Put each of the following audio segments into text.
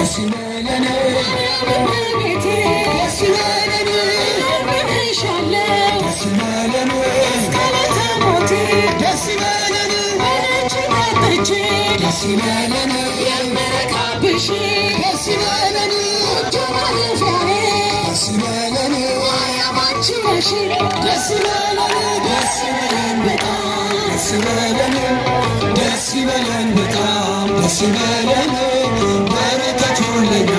ደስ ይበለን፣ እመቤቴ ደስ ይበለን፣ እለምንሻለሁ ደስ ይበለን፣ እስከ ዕለተ ሞቴ ደስ ይበለን፣ በልቼ ጠጥቼ ደስ ይበለን፣ የምረካብሽ ደስ ይበለን፣ እጀ ማረፊያዬ ደስ ይበለን፣ ማርያም አንቺ ነሽ ደስ ይበለን፣ ደስ ይበለን በጣም ደስ ይበለን፣ ደስ ይበለን በጣም ደስ ይበለን፣ በረከቱ ለኛ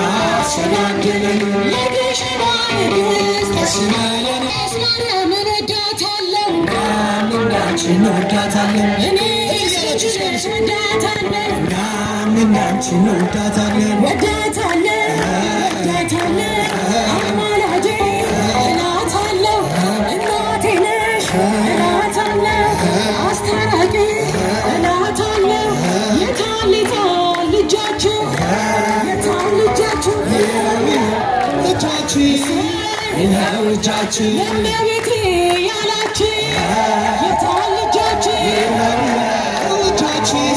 ስላደለን የግሸኗ ንግሥት ደስ ይበለን፣ ማርያምን እወዳታለሁ፣ እኛም እንዳንቺ እንወዳታለን፣ እኔስ እወዳታለሁ፣ እኛም እንዳንቺ እንወዳታለን፣ ወዳታለሁ፣ ወዳታለሁ፣ አማላጄ እላታለሁ፣ እናቴ ነሽ እላታለሁ፣ አስታራቂ እላታለሁ። የታል የታል እጃችሁ፣ የታል እጃችሁ፣ እጃችን ይኸው እጃችን ለእመቤቴ ያላችሁ፣ የታል እጃችሁ፣ እጃችን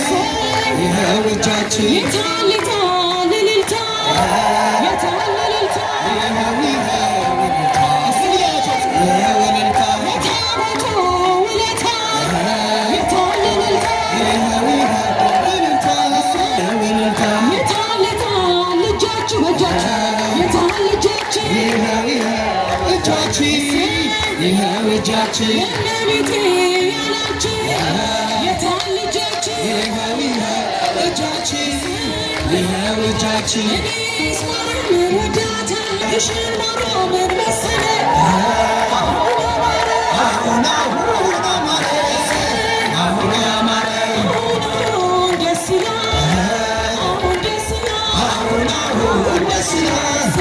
ይኸው እጃችን፣ የታል የታል እልልታ፣ የታል እልልታ፣ ይኸው እልልታ፣ የታቦቱ ውለታ፣ የታል እልልታ፣ የታል የታል እጃችሁ በእጃችሁ፣ የታል እጃችሁ፣ እጃችን ይኸው እጃችን ለእመቤቴ ያላችሁ፣ የታል እጃችሁ፣ እጃችን ይኸው እጃችን፣ እኔስ ማርያምን ወዳታለሁ፣ ግሸን ማርያምን መሰለ አሁን አማረ፣ አሁን አሁን አማረ፣ አሁን አማረ፣ አሁን አሁን ደስ ይላል፣ አሁን ደስ ይላል፣ አሁን አሁን ደስ ይላል፣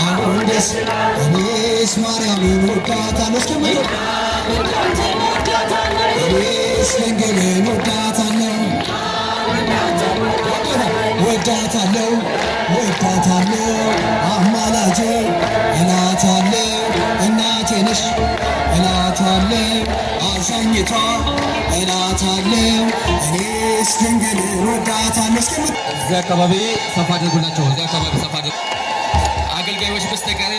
አሁን ደስ ይላል። እኔስ ማርያምን ወዳታለሁ፣ እስከ እኔስ ድንግልን ወዳታለሁ፣ ወዳታለሁ፣ ወዳታለሁ፣ አማላጄ እላታለሁ፣ እናቴ ነሽ እላታለሁ፣ አዛኝቷ እላታለሁ፣ እኔስ ድንግልን ወዳታለሁ። እስከ እዚህ አካባቢ ሰፋ አድርጉላቸው። እዚህ አካባቢ ሰፋ አድርጉ። አገልጋዮች በስተቀር